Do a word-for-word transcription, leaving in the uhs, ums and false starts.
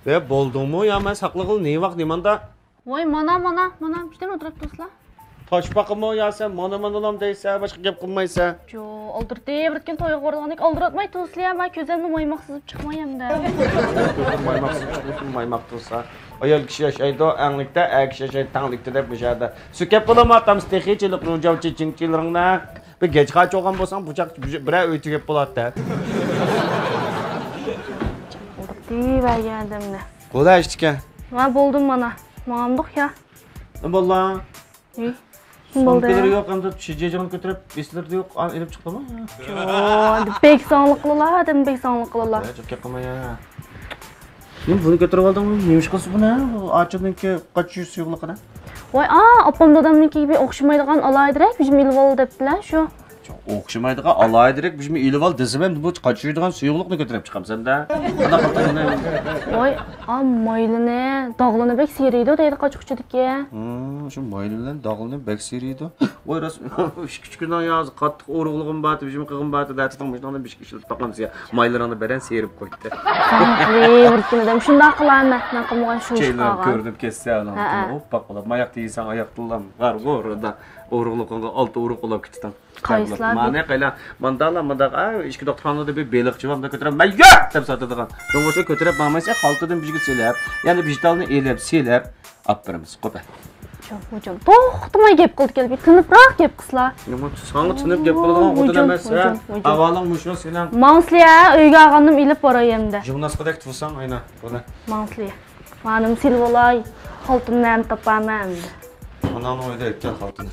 يا بولدۇڭمۇ يا؟ مەن ساقلىغىلى نېمە ۋاق نېماندا؟ ۋاي، مانا، مانا، مانا، بىردەم ئولتۇرۇپ تۇرسىلا. تاشپاقىمۇ يا سەن مانا مانىلام دەيسە، باشقا گەپ قىلمايسە. جو، ئالدىرىتىپ بىركىن تويغا بارىدىغاندەك ئالدىراتماي تۇرسىلا، مانا كۆزۈمنى مايماق سىزىپ چىقماي ئەمدى. مايماق سىزىپ چىقمىسۇن، مايماق تۇرسا. ئايال كىشى ياشايدۇ ئەڭلىكتە، ئەر كىشى ياشايدۇ تەڭلىكتە دەپ مۇشۇ يەردە. سۆكەپ بولاماتامسىز تېخىچىلىق روجاۋچى چىڭچىلىرىڭنى. بىر گەجقاچ بولغان بولساڭ بۇچاق بىرەر ئۆي تۈگەپ بولاتتى. دېيىۋەرگەندىمنى. بولدى ئىشتىكەن. ۋە بولدۇم مانا. ماڭامدۇق يا. نېمە بولدى؟ ھى؟ نېمە بولدى؟ سومكىلىرى يوق، ئەمدى شىجېجىڭنى كۆتۈرۈپ، بېسىلىرى يوق، ئان ئېلىپ چىقتىمۇ؟ يوق، بەك زاڭلىق قىلىلا، ئادەم بەك زاڭلىق قىلىلا. ھە، چوپ گەپ قىلما يا. نېمە بۇنى كۆتۈرۈپ ئالدىڭمۇ؟ نېمە ئىش قىلسا بۇنى؟ ئاچىدىنكى قاچا سۇيۇقلۇقىنى. ۋاي، ئا، ئاپام دادامنىڭكىگە بىر ئوخشىمايدىغان ئالاھىدىرەك بىر نېمە ئېلىۋال دەپتىلە، شۇ. ئوخشىمايدىغان ئالاھىدىرەك بىر نېمە ئېلىۋال دېسىمەن، بۇ قاچا سۇيىدىغان سۇيۇقلۇقنى كۆتۈرۈپ چىقامسەن-دە. قانداق قىلدىڭ؟ ۋاي، ئا، مايلىنى، داغلىنى بەك سىيرىيدۇ دەيدۇ قاچا-قۇچىدىكى. ھىم، شۇ مايلىنى، داغلىنى بەك سىيرىيدۇ. ۋاي، راست، ئىككى، ئۈچ كۈندىن يازى قاتتىق ئورۇقلۇقۇم بارتى، بىر نېمە قىلغۇم بارتى، دەتتىڭ مۇشۇنىڭدىن بىر ئىككى ئىشلىتىپ باققان دېسە، مايلىرىڭنى بەرەن سىيرىپ قويدى. ساڭا بىر كۈن ئادەم شۇنداق قىلارمەن، مەن قىلمىغان شۇ ئىش چېيلىرىڭ قالغان. كۆرۈنۈپ كەتسە، ئۇنىڭ ھە، ھە. ئوپپاق بولۇپ، ماياق دېيىسەن، ئاياق تىللام، غار غۇردا ئورۇقلۇقۇڭغا ئالتە ئورۇق ئۇلاپ كېتىتىڭ. قايسىلار؟ مانا قايلا، ماندالا، مانداق، ئا، ئىچكى دوختۇرخانىدا بىر بېلىقچى بار، مۇنداق كۆتۈرۈپ، مەن ياق! دەپ ساتىدىغان. شۇڭغىچە كۆتۈرۈپ ماڭمايسەن، خالتىدىن بىر يىگىت سېلىپ، يەنە بىژتالنى ئېلىپ، سېلىپ، ئاپىرىمىز، قوپە. ھۇجۇم، ھۇجۇم. توختىماي گەپ قىلىپ كەلدى، تىنىپراق گەپ قىلسىلا. نېمە، ساڭا تىنىپ گەپ قىلىدىغان خوتۇن ھۇجۇم، ئەمەس، ھە؟ ھۇجۇم، ھۇجۇم. ئەھۋالىڭ مۇشۇ سېنىڭ. ماڭسىلە، ئۆيگە ئالغاندىم ئېلىپ باراي ئەمدى. ژۇرنالىستقىدەك تۇرساڭ، ئاينا، بۇنى. ماڭسىلە. مانىمۇ سېلىۋالاي، خالتىمنى ئەمدى تاپارمەن ئەمدى. ئاناڭنىڭ ئۆيىدە ئۆتكەن خالتىنى.